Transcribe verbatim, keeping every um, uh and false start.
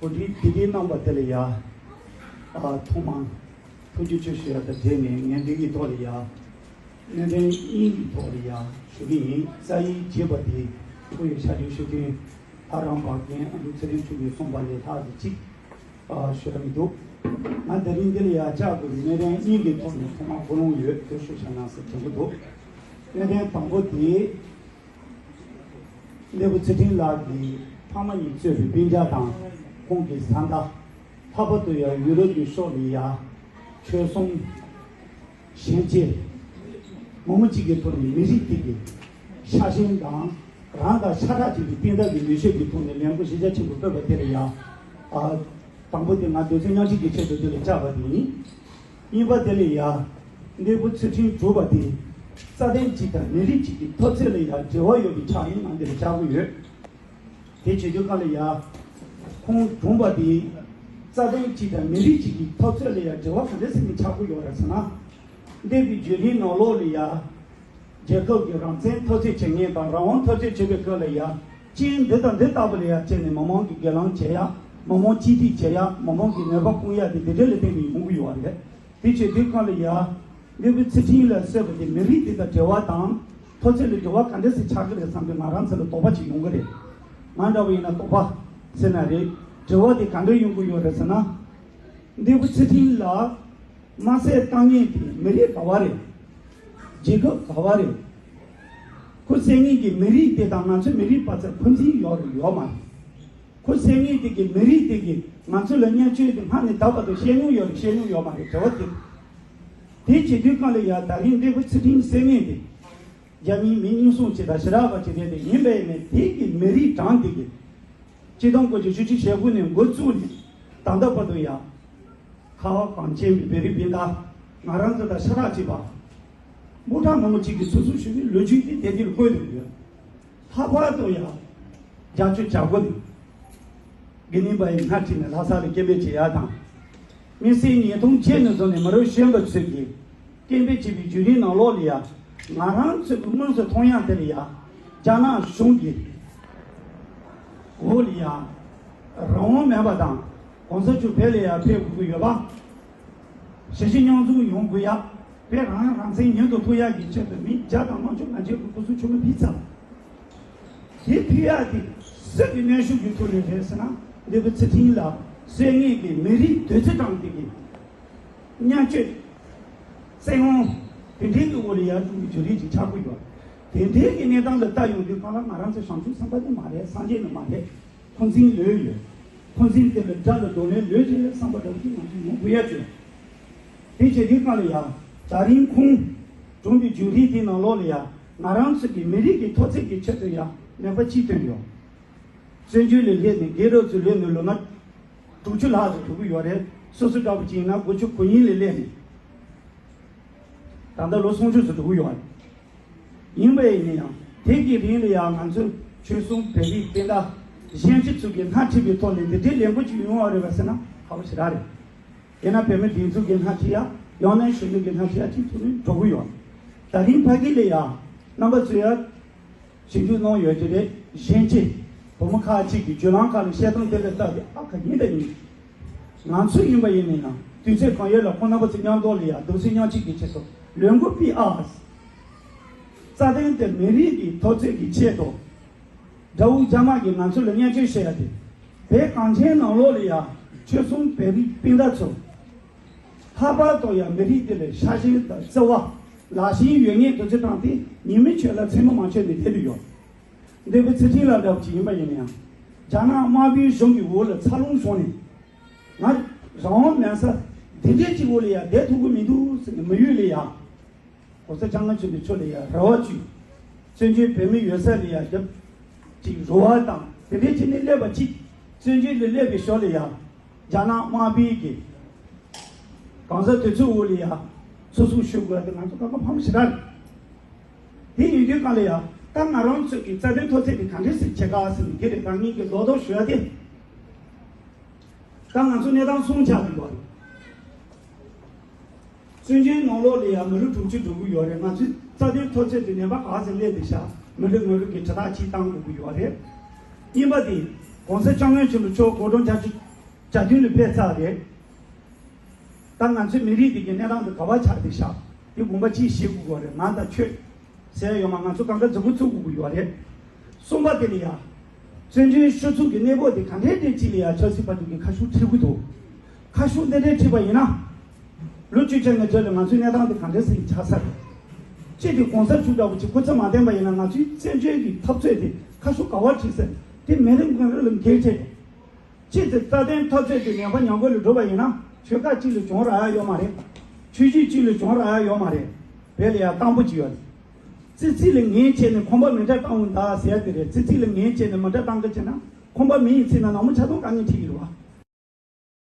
གོ་སྒྲིག་དེ་གའི་གནང་བ་དེ་ལ་ཡ། ཨ། ཐོག་མར་ཐུགས་རྗེ་ཆེ་ཞུ་ཡ་དང་འབྲེལ་ནས་ངས་འདི་གི་ཐོག་ལ་ཡ། སྣེ་ལེན་གཉིས་ཀྱི་ཐོག་ལ་ཡ་ཞུ་གི་ཡིན། ས་ཡིག་བརྗེས་པ་དེ་ཁོ་ཡི་ཕྱག་སྦྲེལ་ཞུ་མཁན་ལྷ་རམས་པ་རྒན་ཨ་ལུ་ཚེ་རིང་ཕྲུག་གིས་གསུངས་པ་ལས་ལྷག་ཏུ་གཅིག་ཨ། ཞུ་ཡ་མི་འདུག་ང་དེ་རིང་འདི་ལ་ཡ་བཅར་དགོས་པའི་སྣེ་ལེན་གཉིས་ཀྱི་ཐོག་ནས་ཐོག་མར་བསྐུལ་སློང་ཡོད། དེ་ཞུ་བྱ་གནང་ཟེར་དྲན་གྱི་འདུག་སྣེ་ལེན་དང་པོ་དེ། སླེ་པོ་ཚུལ་ཁྲིམས་ལགས་ཀྱི་ཕ་མ་གཉིས་གཙོས་པའི་སྤུན་ཀྱག་དང་ཁོང་གི་བཟའ་ཟླ། ལྷག་པར་དུ་ཡང་ཡུ་རོབ་ཀྱི་ཕྱོགས་ནས་ཡང་ཆོལ་གསུམ་གཞོན་སྐྱེས་མང་པོ་གཅིག་གི་ཐོག་ནས་མི་རིགས་དེ་གི་ཤ་ཞེན་དང་རང་དང་ཤ་ཁྲག་གཅིག་པའི་སྤུན་ཟླ་གི་ལུས་ཤེས་ཀྱི་ཐོག་ནས་ལས་འགུལ་གཞི་རྒྱ་ཆེན་པོ་སྤེལ་བ་དེ་ལ་ཡང་། ཨ། དང་པོ་དེ་ང་རྡོ་རྗེ་མཉམ་སྐྱིད་ཀྱི་ཆེད་དུ་དེ་ལ་བཅར་བ་དེ་ཡིན། གཉིས་པ་དེ་ལ་ཡ། སླེ་པོ་ཚུལ་ཁྲིམས་གྲུབ་པ་དེ། རྩ་དོན་གཅིག་དང་མི་རིགས་གཅིག་གི་འཐབ་རྩོད་ལ་ཡ་འབྲེལ་བ་ཡོད་པའི་ཆ་ཡིན་ང་འདིར་བཅར་གྱི་ཡོད། དེ་བྱེད་དུས་སྒང་ལ་ཡ། ཁོང་གྲུབ་པ་དེ། རྩ་དོན་གཅིག་དང་མི་རིགས་གཅིག་གི་འཐབ་རྩོད་ལ་ཡ་འབྲེལ་བ་ག་འདྲ་ཞིག་ནས་ཆགས་ཀྱི་ཡོད་རེད་ཟེར་ན། འདས་པའི་བརྒྱུད་རིམ་ནང་ལོགས་ལ་ཡ། རྒྱལ་ཁབ་ཀྱི་རང་བཙན་འཐབ་རྩོད་བྱེད་མཁན་དང་རང་དབང་འཐབ་རྩོད་བྱེད་པའི་སྐབས་ལ་ཡ། རྐྱེན་འདི་དང་འདི་ལྟ་བུ་ལ་ཡ་བརྟེན་ནས་མི་མང་གི་སྒེར་ལངས་བྱེད་ཡ། མི་མང་གཅིག་སྒྲིལ་བྱེད་ཡ། མི་མང་གི་ནུས་པ་སྤུངས་ཡ་དེ་འདི་འདྲ་ལ་བརྟེན་ནས་ཡོང་གི་ཡོད་རེད། དེ་བྱེད་དུས་སྒང་ལ་ཡ། སླེ་པོ་ཚུལ་ཁྲིམས་ལ་གསོལ་བ་དེ་མི་རིགས་འདི་དང་འབྲེལ་བ་དང་། འཐབ་རྩོད་ལ་འབྲེལ་བ་ག་འདྲ་ཞིག་ཆགས་ཀྱི་རེད་བསམ་དུས་ང་རང་ཚོ་ལ་དོགས་པ་ཅིག་ཡོང་གི་རེད། ང་འདྲ་བོ་ཡིན་ན་དོགས་པ་ཟེར་ན་རེད། དྲི་བ་དེ་ག་འདྲ་ཡོང་གི་ཡོད་རེད་ཟེར་ན། སླེ་པོ་ཚུལ་ཁྲིམས་ལ། དམར་གསོད་བཏང་མཁན་དེ་མི་རིགས་ག་བ་རེད། རྒྱལ་ཁབ་ག་བ་རེད། ཁོ་བསད་མཁན་གྱི་མི་རིགས་དེ་དང་ང་ཚོའི་མི་རིགས་བར་ཚད་ཕན་ཚུན་ཡོད་རེད་ཡོད་མ་རེད། ཁོ་བསད་མཁན་དེ་གི་མི་རིགས་དེ་གིས་ང་ཚོ་ལ་བརྙས་བཅོས་དེ་སྔར་ནས་ད་བར་དུ་བཤད་མྱོང་ཡོད་རེད་བཤད་མྱོང་ཡོད་མ་རེད་དྲི་བ་དེ། དེ་བྱེད་དུས་སྒང་ལ་ཡ་ད་རིང་སླེ་པོ་ཚུལ་ཁྲིམས་བསད་མཁན་དེ། རྒྱ་མིའི་མི་ཉུང་སུ་ཅིག་དང་ཞི་རགས་པ་ཅིག་རེད་དེ་ཡིན་པས་ནས་དེ་གི་མི་རིགས་གྲངས་དེ་གི། ཆིག་སྟོང་དགུ་བརྒྱ་བཞི་བཅུ་ཞེ་དགུ་ནས་འགོ་བཙུགས་ནས་ད་ལྟ་བར་དུ་ཡང་། ཁ་བ་གངས་ཅན་པའི་བོད་རིགས་སྤུན་ཟླ་ང་རང་ཚོ་དང་ཤ་ཁྲག་གཅིག་པ། སྤུ་ཕྲ་མང་པོ་གཅིག་གིས་སོ་སོ་ཞུ་བའི་ལོ་རྒྱུས་དེ་དེ་འདིར་བཀོད་འདུག་ཡོད། ལྷག་པར་དུ་ཡང་། བརྒྱད་ཅུ་གྱ་དགུ་ནས། དགེ་འདུན་པ་ཡི་སྣེ་ཁྲིད་ནས་ལྷ་ས་ལ་སྐད་འབོད་བྱེད་ཡ་དང་། དམིགས་བསལ་ཉིས་སྟོང་བརྒྱད་ནས་བཟུང་ནས་མི་རབས་གཞོན་པ་ཚོས་ཀྱིས། སྐད་འབོད་བྱས་པའི་བརྒྱུད་རིམ་ནང་ལོགས་ལ་ཡ། ང་རང་ཚོས་ཀྱི་དངོས་སུ་མཐོང་ཡ་དེ་ལ་ཡ། རྒྱ་ནག་གཞུང་གིས། འོག་ལ་ཡ། རང་དབང་མེད་པ་དང་། གོང་ས་མཆོག་བོད་ལ་ཡ་ཕེབས་དགོས་ཀྱི་ཡོད་པ། གཞིས་བྱེས་མཉམ་འཛོམས་ཡོང་དགོས་ཡ། བོད་རང་དབང་རང་བཙན་ཉིད་དུ་ཐོབ་ཡ་གི་ཆེད་དུ་མི་བརྒྱ་དང་ལྔ་བཅུ་ང་གཅིག་གི་སྐུ་གཟུགས་ཆུ་མ་ཕུལ་ཚར། དེ་ཕུལ་ཡ་དེ་སུ་གི་གནོན་ཤུགས་ཀྱི་ཐོག་ནས་རེད་ཟེར་ན། སླེ་པོ་ཚུལ་ཁྲིམས་ལ་གསོད་མཁན་གྱི་མི་རིགས་བདུད་རྩི་བཀྲམ་དེ་གི་བརྙས་བཅོས། བཙན་དབང་། དེ་འདྲའི་གི་འོག་ལ་ཡར་འགྲོ་གི་བརྒྱུད་རིམ་ཅིག་ཆགས་ཀྱི་ཡོད། དེ་འདྲའི་གི་གནས་སྟངས་ལ་ལྟ་ཡོང་དུས་སྒང་ལ་ང་རང་ཚོ་བྱང་ཆུབ་སེམས་དཔའ་དེ་མ་རེད། སངས་རྒྱས་ནི་མ་རེད། འཁོན་འཛིན་ལོས་ཡོད། འཁོན་འཛིན་དེ་ལ་དགྲ་ལ་གདོང་ལེན་ལོས་བྱེད་བསམ་པ་འདྲ་བོ་ཅིག་ང་ཚོ་ཡོང་དགོས་ཡ་བྱོས། དེ་བྱེད་དུས་སྒང་ལ་ཡ། ད་རིང་ཁོང་གྲོངས་པའི་བརྒྱུད་རིམ་དེའི་ནང་ལོགས་ལ་ཡ། ང་རང་ཚོ་གི་མི་རིགས་ཀྱི་འཐབ་རྩོད་ཀྱི་ཆེད་དུ་ཡ་ནད་པ་གཅིག་བཏོན་ཡོད། བཙན་བྱོལ་ལ་སླེབས་ནས་རྒན་རབས་ཚོ་སླེབས་ནས་ལོ་ན་དྲུག་ཅུ་ལྷག་ཙམ་འགྲོ་གི་ཡོད་རེད། སོ་སོ་འདྲ་པོ་ཅིག་ཡིན་ན་དགུ་བཅུ་གོ་གཉིས་ལ་སླེབས་ནས། ད་ལྟ་ལོ་སུམ་ཅུ་ཙམ་འགྲོ་གི་ཡོད་རེད། ཡིན་པ་ཡིན་ན་ཡང་དེ་གི་རིང་ལ་ཡང་ང་ཚོ་ཆོལ་གསུམ་བོད་རིགས་སྤུན་ཟླ་གཞོན་སྐྱེས་ཚོ་གི་སྣེ་ཁྲིད་པའི་ཐོག་ནས་འདི་འདྲའི་ལས་འགུལ་ཅིག་ཡོང་བ་རེད་པ་ཟེར་ན་ཧ་པོ་ཞེ་དྲག་རེད། དེས་ན་བོད་མི་སྒྲིག་འཛུགས་ཀྱི་སྣེ་ཁྲིད་ཡ། ཡང་ན་གཞོན་ནུ་གི་སྣེ་ཁྲིད་ཡ་ཅིག་ཐུག་ནས་འགྲོ་གི་ཡོད། ད་རིང་ཕ་གི་ལ་ཡ། རྣམ་པ་ཚོ་ཡ། ཞིབ་འཇུག་གནང་ཡོད་ཀྱི་རེད། གཞན་གྱིས་བུ་མོ་ཁག་ཅིག་གིས་བརྒྱུད་ལམ་ཁག་ལ་བཤད་སྟངས་དེ་ལ་ལྟ་སྟེ་ཨ་ཁ་ཡིན་ད་ཡིན། ང་ཚོ་ཡིན་པ་ཡིན་ན་ཡང་དུས་ཚོད་གང་ཡོད་ལ་ཁོང་རྣམ་པ་ཚོ་མཉམ་དུ་ལ་ཡ་རྡོག་རྩ་མཉམ་གཅིག་གི་ཆེད་དུ་ལས་འགུལ་སྤེལ་ཨ། རྩ་དོན་དེ་མི་རིགས་ཀྱི་འཐབ་རྩོད་ཀྱི་ཆེད་དུ། དགྲ་བོ་རྒྱ་དམར་གྱིས་ང་ཚོ་ལ་བརྙས་བཅོས་བྱེད་ཡ་དེ། བོད་གངས་ཅན་ནང་ལོགས་ལ་ཡ་ཆོལ་གསུམ་བོད་རིགས་སྤུན་ཟླ་ཚོ། ལྷག་པར་དུ་ཡང་མི་རིགས་འདི་ལ་ཤ་ཞེན་དང་བརྩེ་བ། ལག་ཞེན་ཡོད་མཁན་དེ་ཚོ་དང་དེ་ཉི་མའི་ཆོས་ལ་མཚན་མོ་མ་ཆོད་ནས་བསྡད་དུ་ཡོད། འདས་པའི་ཚུལ་ཁྲིམས་ལ་འདྲ་བ་ཅིག་ཡིན་པ་ཡིན་ན་ཡང་། རྒྱ་ནག་དམར་པོའི་གཞུང་གི་འོག་ལ་འཚར་ལོངས་བྱུང་ནས། ང་རང་དབང་མེད་ས་འདི་འདྲའི་ཅིག་འོག་ལ་ཡང་བསྡད་ཐུབ་ཀྱི་མི་འདུག་ཟེར་ནས་མི་ཡུལ་ལ་ཡང་། གོང་ས་སྐྱབས་མགོན་ཆེན་པོའི་ཕྱོགས་ལ་ཡང་རེ་བ་བཅོལ། བཙན་བྱོལ་བོད་མི་ཡོད་ས་ལ་ཡང་རྒྱབ་ཅིག་རེ་བ་དང་དེ་འདྲའི་ཅིག་ནས་སླེབས་པ་ཅིག་བཙན་བྱོལ་ལ་སླེབས་པའི་ཞོར་ལ་ཡང་། རྒྱ་ནག་དམར་པོའི་གི་གང་ཟག་དེ་ཚོའི་འོག་ལ་ཡ་ཚུར་ཚུར་ཞུགས་དགོས་དེ་ང་ཚོ་ཀ་ཁ་ཕམ་ཞེ་དྲག་རེད། དེ་ཡིན་དུས་གང་ལ་ཡ་ད་ང་རང་ཚོས་ཀྱི་རྩ་དོན་འཐབ་རྩོད་དེ་ག་འདྲས་སེ་བྱེད་ག་ཟེར་ནས་དེ་རེད། ད་ངེད་ཀྱི་རྡོག་རྡོག་ཞུ་ཡ་དེ་ད་ང་ཚོ་གནས་སྟངས་གསུམ་ཆགས་ཀྱི་ཡོད་རེད། བཙན་བྱོལ་ནང་ལོགས་ལ་ཡང་མི་ལོ་དྲུག་ཅུ་འགྲོ་གི་ཡོད་རེད། ང་ཚོའི་རྩ་དོན་འཐབ་རྩོད་དེ་ནད་པ་ག་ཚོད་སླེབས་བསྡད་ཤག་མི་འགྲོ་མི་འགྲོ་གི་དྲིལ་བསྒྲགས་ཅིག་བཏང་དགོས་ཀྱི་ཡོད་རེད། གཉིས་པ་དེ་གོང་ས་སྐྱབས་མགོན་ཆེན་པོ་མཆོག་དགུང་གྲངས་བརྒྱད་ཅུ་ བྱ་དུས་ལ་ཕེབས་ཚར་རེད། ད་ང་ཚོའི་མི་རིགས་འདི་གི་གནས་སྟངས་འདི་ག་བ་ཆགས་བསྡད་ཤག་དེ་དགོངས་པ་ཅིག་བཞེས་དགོས་ཀྱི་ཡོད་རེད། ང་དང་ཁྱོད་ཟེར་ཡོད་མ། ང་ཚོ་གང་ག་མཛུབ་གུ་བཙུགས་དགོས་ཀྱི་ཡོད་རེད། གསུམ་པ་དེ་ལ་ཡ། བཙན་བྱོལ་སྤྱི་ཚོགས་ཀྱི་གནས་བབ་དེ་ག་འདྲའི་འདྲའི་ཅིག་ལ་ཡ་ཆབ་སྲིད་པ་ཚོ་གི་ཁ་ཤུགས་ཁྲིད་ཀྱི་འདུག་ཁ་ཤུགས་འདི་འདྲའི་ཁྲིད་པ་ཡིན་ན། ལོ་བཅུ་ཆ་ནས་ཐོན་ལ་ང་ཚོའི་གནས་སྟངས་དེ་ག་འདྲ་ཞིག་ཆགས་ས་རེད། གཅིག་དེ་གོང་ས་མཆོག་འདྲ་བོ་ཅིག་སྐུ་ཚེ་མ་བརྟན་པ་ཡིན་ན་ང་ཚོའི་བཙན་བྱོལ་གྱི་འཐབ་རྩོད་དེ་ཁ་ཤུགས་ག་བ་ཁྲིད་ས་དེ་མི་རེ་ངོ་རེ་ལ་འགན་འཁྲི་རེད། གཅིག་དེ་རྩ་དོན་འཐབ་རྩོད་དེ་ངན་པ་ཉམས་རྒུད་ལ་འགྲོ་བ་ཡིན་ན་ཆོལ་ཁ་གཅིག་ལ་གྱོང་རག་ཡ་ཡོད་མ་རེད། ཆོས་བརྒྱུད་གཅིག་ལ་གྱོང་རག་ཡ་ཡོད་མ་རེད། བོད་ལ་ཡ་དང་པོ་གཅིག་ཡོད་རེད། ཙི་ཙི་ལ་ངན་བྱས་ནས་ཁང་པ་མེ་སྲེག་བཏང་འོང་ད་ཟེར་ཡ་དེ་རེད། ཙི་ཙི་ལ་ངན་བྱས་ནས་མེ་སྲེག་བཏང་གི་བྱས་ན་ཁང་པ་མེ་ཡིས་ཚིག་ན་ནག་མོ་ཆ་ཚང་དཀའ་ངལ་འཕྲད་ཀྱི་རེད་བ།